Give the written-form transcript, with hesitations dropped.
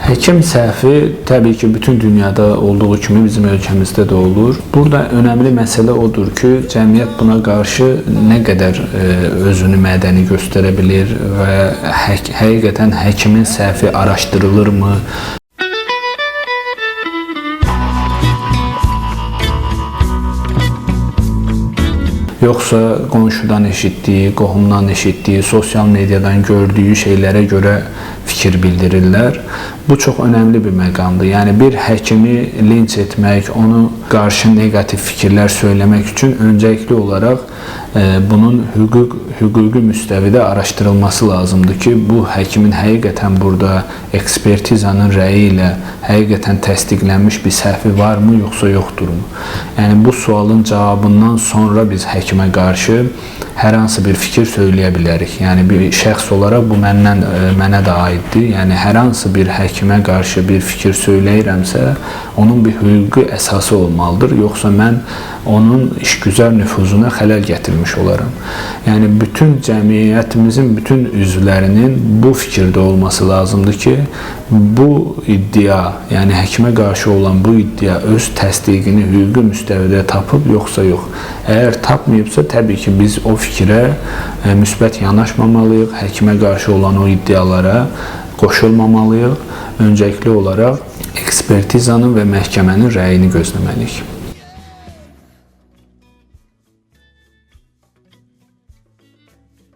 Həkim səhvi təbii ki, bütün dünyada olduğu kimi bizim ölkəmizdə də olur. Burada önəmli məsələ odur ki, cəmiyyət buna qarşı nə qədər özünü mədəni göstərə bilir və həqiqətən həkimin səhvi araşdırılırmı? Yoxsa qonşudan eşitdiyi, qohumdan eşitdiyi, sosial mediadan gördüyü şeylərə görə fikir bildirirlər. Bu çox önəmli bir məqamdır. Yəni bir həkimi linç etmək, onu qarşı neqativ fikirlər söyləmək üçün öncəlikli olaraq bunun hüquqi müstəvidə araşdırılması lazımdır ki, bu həkimin həqiqətən burada ekspertizanın rəyi ilə həqiqətən təsdiqlənmiş bir səhvi varmı, yoxsa yoxdurmu? Yəni bu sualın cavabından sonra biz həkimə qarşı hər hansı bir fikir söyləyə bilərik. Yəni bir şəxs olaraq bu məndən mənə də aiddir. Yəni hər hansı bir həkimə qarşı bir fikir söyləyirəmsə, onun bir hüquqi əsası olmalıdır. Yoxsa mən onun işgüzar nüfuzuna xələl gətirmiş olaram. Yəni bütün cəmiyyətimizin bütün üzvlərinin bu fikirdə olması lazımdır ki, bu iddia, yəni həkimə qarşı olan bu iddia öz təsdiqini hüquqi müstəvidə tapıb yoxsa yox. Əgər tapmayıbsa, təbii ki, biz o fikrə müsbət yanaşmamalıyıq, həkimə qarşı olan o iddialara qoşulmamalıyıq. Öncəlikli olaraq ekspertizanın və məhkəmənin rəyini gözləməliyik.